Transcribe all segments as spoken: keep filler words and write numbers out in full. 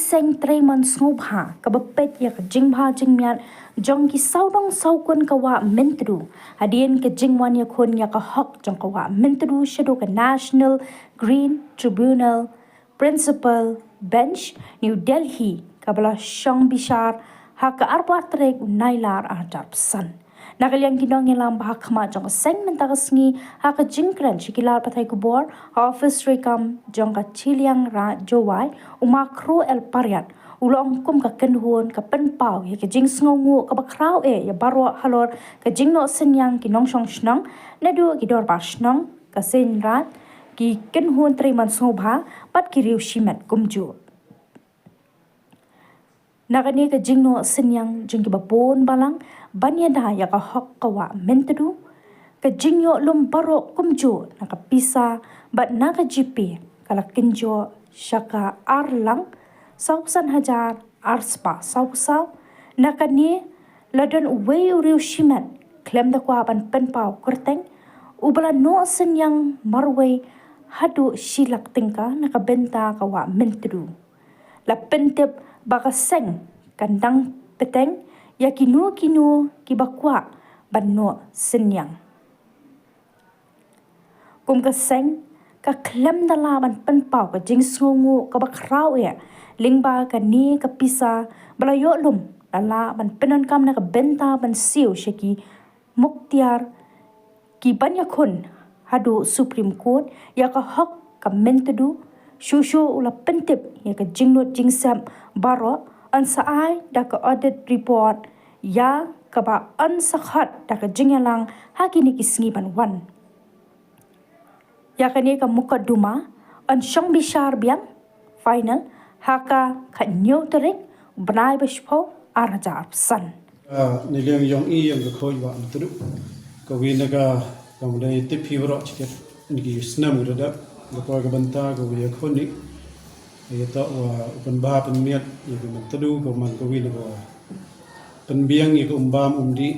Seng Treimon Sngewbha kaba peit ïa ka jingbha jingmiat jong ki sawdong sawkun ka Wah Myntdu hadien ka jingwan ïakhun ïa ka hok jong ka Wah Myntdu shaduh ka National Green Tribunal Principal Bench, New Delhi, kaba la shong bishar ha ka arphew tarik u Nailar arhajar arphew san. Na ka liang ki nongïalam ba ha khmat jong ka seng mynta ka sngi ha ka jingkren sha ki lad pathai khubor ha office treikam jong ka Chilliangraij Jowai, u Ma Khroo L Pariat u la ong kum ka kynhun ka pynpaw ïa ka jingsngewnguh kaba khraw eh ïa baroh halor ka jingnoh synñiang ki nongshong shnong, naduh ki dorbar shnong, ka seng raid, ki kynhun treimon sngewbha bad ki riew shimet kumjuh. Na kane ka jingnoh synñiang jong kiba bun balang ban ïada ïa ka hok ka Wah Myntdu, ka jingïoh lum baroh kumjuh na ka pisa bad na ka jingpei ka la kynjoh sha ka ar lak saw san hajar ar spah saw saw. Na kane la don uwei u riew shimet khlem da kwah ban pynpaw kyrteng, uba la noh synñiang marwei haduh shi lak tyngka na ka bynta ka Wah Myntdu. La pyntip ba ka seng kan dang bteng ïa kino kino kiba kwah ban noh synñiang. Kum ka seng ka khlem da lah ban pynpaw ka jingsngewnguh kaba khraw eh lyngba kane ka pisa ba la ïoh lum, la lah ban pyndonkam na ka bynta ban siew sha ki muktiar ki ban ïakhun haduh Supreme Court ïa ka hok ka Myntdu. Shuh shuh u la pyntip ïa ka jingnud jingsep baroh, yn sa ai da ka audit report ïa kaba yn sa khot da ka jingïalang ha kine ki sngi ban wan. Ïa kane ka mukotduma yn shong bishar biang final ha ka khathynñiew tarik bnai ba shiphew arhajar arphew san. Ah, na liang ïong i ïong ka Khooid Wah Myntdu, ka wi na ka kam dei tip hi baroh chi ket ni ki snem ka dap ka poi ka bynta ka wi ïa khun ni. Ïa to wa u pynbha pynmiat ïa ka Myntdu ka man ka wi na ka wa pynbiang ïa ka umbam umdih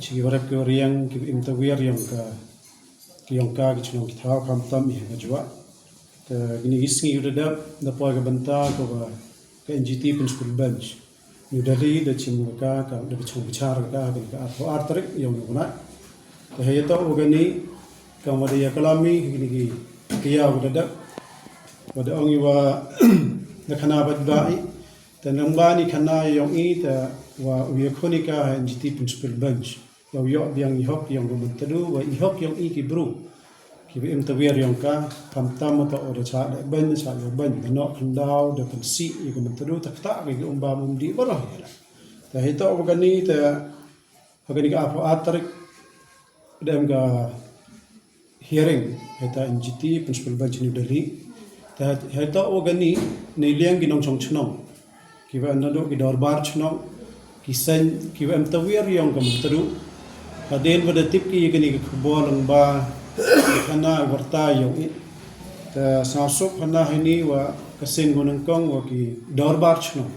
chi ki warep ki wariang ki im tawiar ïong ka ki ïong ka ki chnong ki thaw khamtam ïa ka jua. Ka kini ki sngi u da dap da poi ka bynta ka wa ka N G T Principal Bench New Delhi da chim ka ka da ka chong bichar ka ka ka arphew ar tarik ïong u bnai. Ka hei to u kani ka ma da ïa kalami kini ki ki ya u da dap. Wa da ong i wa da khana ba ba i ta nang ba ni khana ïong i ta wa u ïa khuni ka N G T Principal Bench. Ïa u ïoh biang i hok ïong ka Myntdu wa i hok ïong i ki bru kiba im tawiar ïong ka, khamtam ma ta o da cha da ban cha da ban da noh khyndaw da pynsi ïa ka Myntdu ta kta ka ki umbam umdih baroh ïa la. Ta hei to wa kani ta wa kani ka arphew ar tarik da em ka hearing hei ta N G T Principal Bench New Delhi. Ta hei to wa kani nei liang ki nongchong chnong kiba em naduh ki dorbar chnong, ki seng kiba em tawiar ïong ka Myntdu. Hadien ba da tip ki ïa kani ka khubor lang ba ki khana warta ïong i. Ta sngewsuk khana hini wa ka seng ko nangkong wa ki dorbar chnong.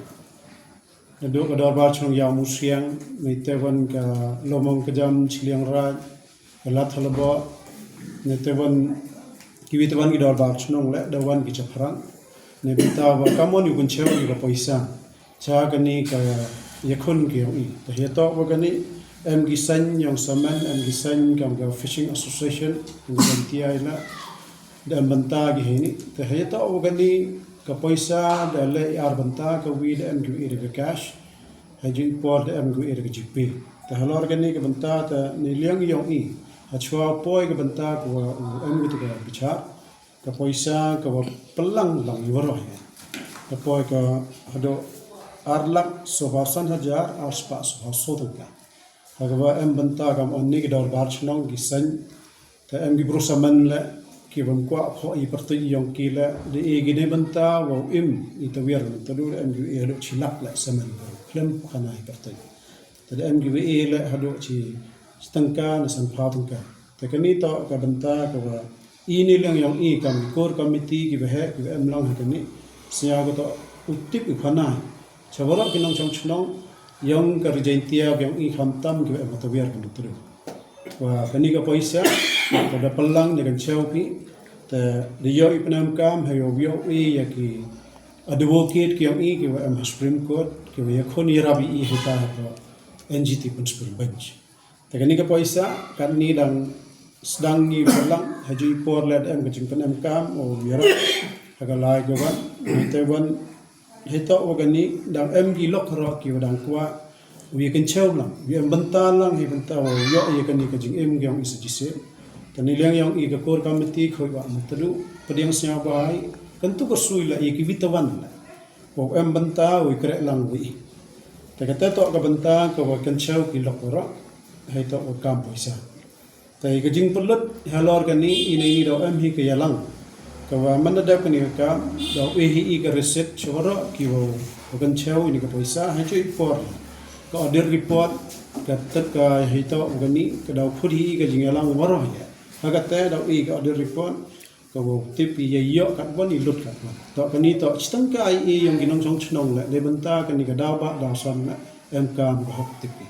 Naduh ka dorbar chnong Ïawmusiang, nei te wan ka Lomong Kjam Chilliangraij, ka Lathalbo, nei te wan ki wi te wan ki dorbar chnong le da wan ki chaphrang. Nei bynta wa ka mon ïu kun chew ïu ka poisa cha kani ka ïakhun ki ïong i. Ta hei to wa kani em ki seng ïong samen, em ki seng kam ka Fishing Association, em ki seng tiai la da em bynta ki hini. Ta hei to wa kani ka poisa da le i ar bynta, ka wi da em ki wi da ka cash. Ha ju i por da em ki wi da ka G P. Ta halor kani ka bynta ta nei liang ïong i ha chwa poi ka bynta ka wa u em ki ta ka bichar. Ka poisa ka wa pynlang lang i waroh ïa ka poi ka haduh ar lak soba san hajar ar spah soba so tyngka. Ha ka wa em bynta kam on ni ki dorbar chnong ki seng ta em ki bru samen le ki bym kwah pho i pyrtuit ïong ki le da i ki nei bynta wa u im i tawiar Myntdu da em ki i haduh chi lak le samen bru khlem khana i pyrtuit. Ta da em ki wi i le haduh chi tyngka na san phaw tyngka. Ta kani to ka bynta ka wa i ni liang ïong i kam ki core committee kiba heh kiba em lang ha kani. Sñiaw ka to u tip u khana cha waroh ki nongchong chnong ïong ka Ri Jaintia ïong i khamtam kiba em ha tawiar ka Myntdu. Wa kani ka poisa ka da pynlang da kan chew ki ta da ïoh i pynam kam ha ïoh ïoh i ïa ki advocate ki yong i ki wa em ha Supreme Court ki wa yakhun yarap i hita ha NGT Principal Bench. Te kani ka poisa katni dang sdang ngi wa lang ha ju i por led em ka jingpynem kam o yarap ha ka lai ka wan. Te wan hito wa kani dang em ki lok ro ki wa dang kwah u ya kan chew lang u ya em bynta lang hi bynta wa yo ya kani ka jingim yong i sa jise. Kani liang yong i ka core committee khoi wa mutadu padiang snya bahai kan tu ka sui la i ki witawan la wa em bynta u i krek lang wi. Te kata to ka bynta ka wa kan chew ki lok ro hito wa kam poisa. Te ka jingpynlut halor kani i nei ni daw em hi ka yalang ka wa man da dep kani ka kam daw e hi i ka receipt choro ki wa wa kan chew ini ka poisa ha chu i por ka audit report ka tet ka hito kani ka daw khut hi i ka jingyalang waro ya ha ka te daw i ka audit report ka wa tip i ya yo kat wan i lut kat wan to kani to chitang ka ai i yong ki nong chong chnong le de bynta kani ka daw ba daw san na em kam ka hok tip i.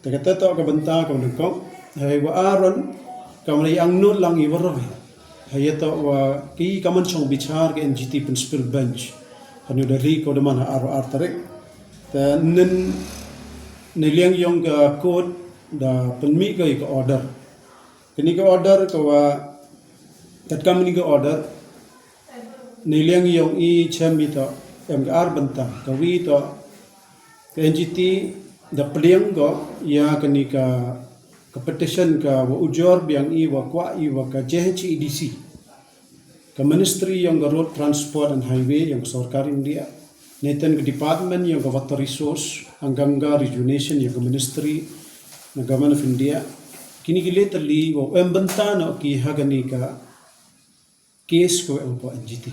Te kata to ka bynta ka wa kong hei wa aron ka wa i ang nut lang i waro hi. Hei to wa ki ka man chong bichar ka NGT Principal Bench ha New Delhi ka wa da man ha ar ar tarik. Te nin ni liang yong ka court da pynmih ka i ka order. Kani ka order ka wa kat kam ni ka order ni liang yong i chem i to em ka ar bynta ka wi to ka NGT da pdiang ko ya kani ka ka petition ka wa ujor biang i wa kwah i wa ka JHADC ka Ministry yong ka Road Transport and Highway yong ka Sorkar India. Neten ka Department yong ka Water Resource and Ganga Rejuvenation yong ka Ministry na Government of India. Kini ki letter li wa em bynta no ki ha kani ka case ko em ko NGT.